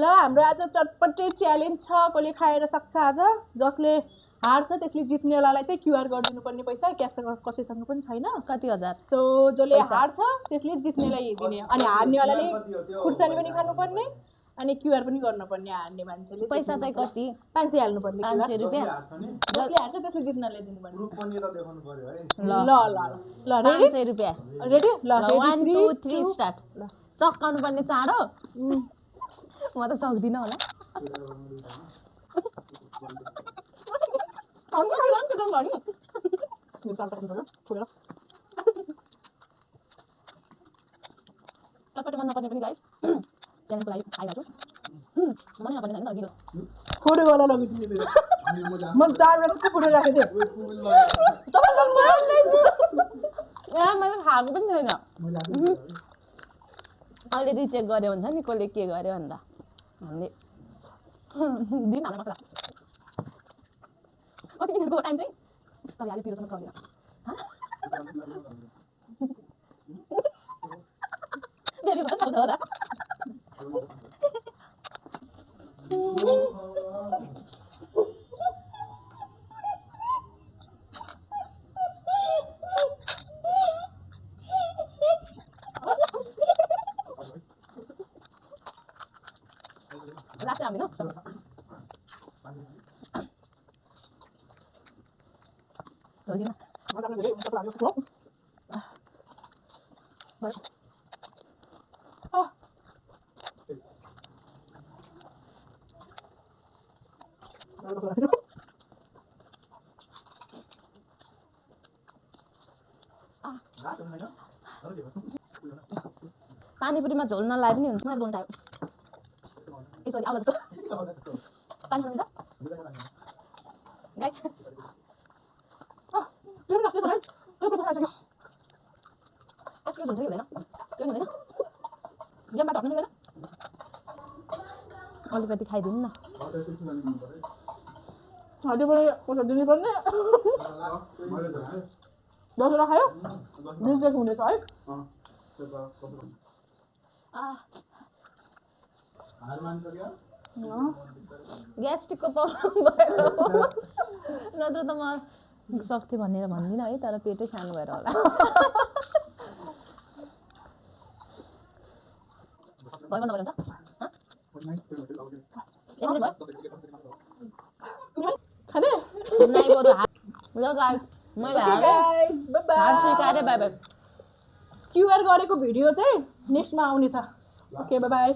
ल हाम्रो आज चटपटे च्यालेन्ज छ कसले खाएर सक्छ आज जसले हार्छ त्यसले जित्नेवालालाई चाहिँ क्यूआर गरिदिनु पर्ने पैसा क्यास कसैसँग पनि छैन कति हजार सो जसले हार्छ त्यसले जित्नेलाई दिने अनि हार्नेवालाले खुर्सानी पनि खानुपर्ने अनि क्यूआर पनि गर्नुपर्ने हार्ने मान्छेले पैसा चाहिँ कति 500 हाल्नु पर्ने 500 रुपैयाँ जसले हार्छ त्यसले जित्नेलाई दिनु पर्ने ग्रुप पनि त देखाउनु पर्यो है ल ल ल रेडी 500 रुपैयाँ रेडी ल 1 2 3 स्टार्ट सकाउनु पर्ने चाँडो म त सक्दिन होला टपट मन नपर्ने पनि गाइस च्यालेन्जको लागि आइहाल्छु मन नपर्ने छैन अघिल्लो फोटो गर्न लगिदिनु म 4 मिनेटको फोटो राखेथे मैले खाएको पनि छैन अहिले रिचेक गर्यो हुन्छ नि कसले के गर्यो भन्दा हामीले दिन हाम्रो मसला कति मिनेटको टाइम चाहिँ तपाईँ अलि पिरोसँग सक्दैन देवी भएर सक्छ होला लास्ट आउँदैन जल्दीमा पानीपुरीमा झोल नलाए पनि हुन्छ बोल्नु टाइम यसरी आवाज पानी खानुहुन्छ गाइस यसको झोल चाहिँ हुँदैन त्यो हुँदैन गेममा थप्नु मिल्दैन अलिकति खाइदिनु न हजुर पनि पैसा दिनुपर्ने दसवटा खायो 20 देखि हुनेछ है ग्यास्ट्रिकको प्रब्लम भएर नत्र त म सक्थेँ भनेर भन्दिनँ है तर पेटै सानो भएर होला भयो भन्दा भयो खाने नै बरु ल गाइस मैले हारे हार स्वीकारे बाइ बाइ क्यूआर गरेको भिडियो चाहिँ नेक्स्टमा आउने छ ओके बाइ बाइ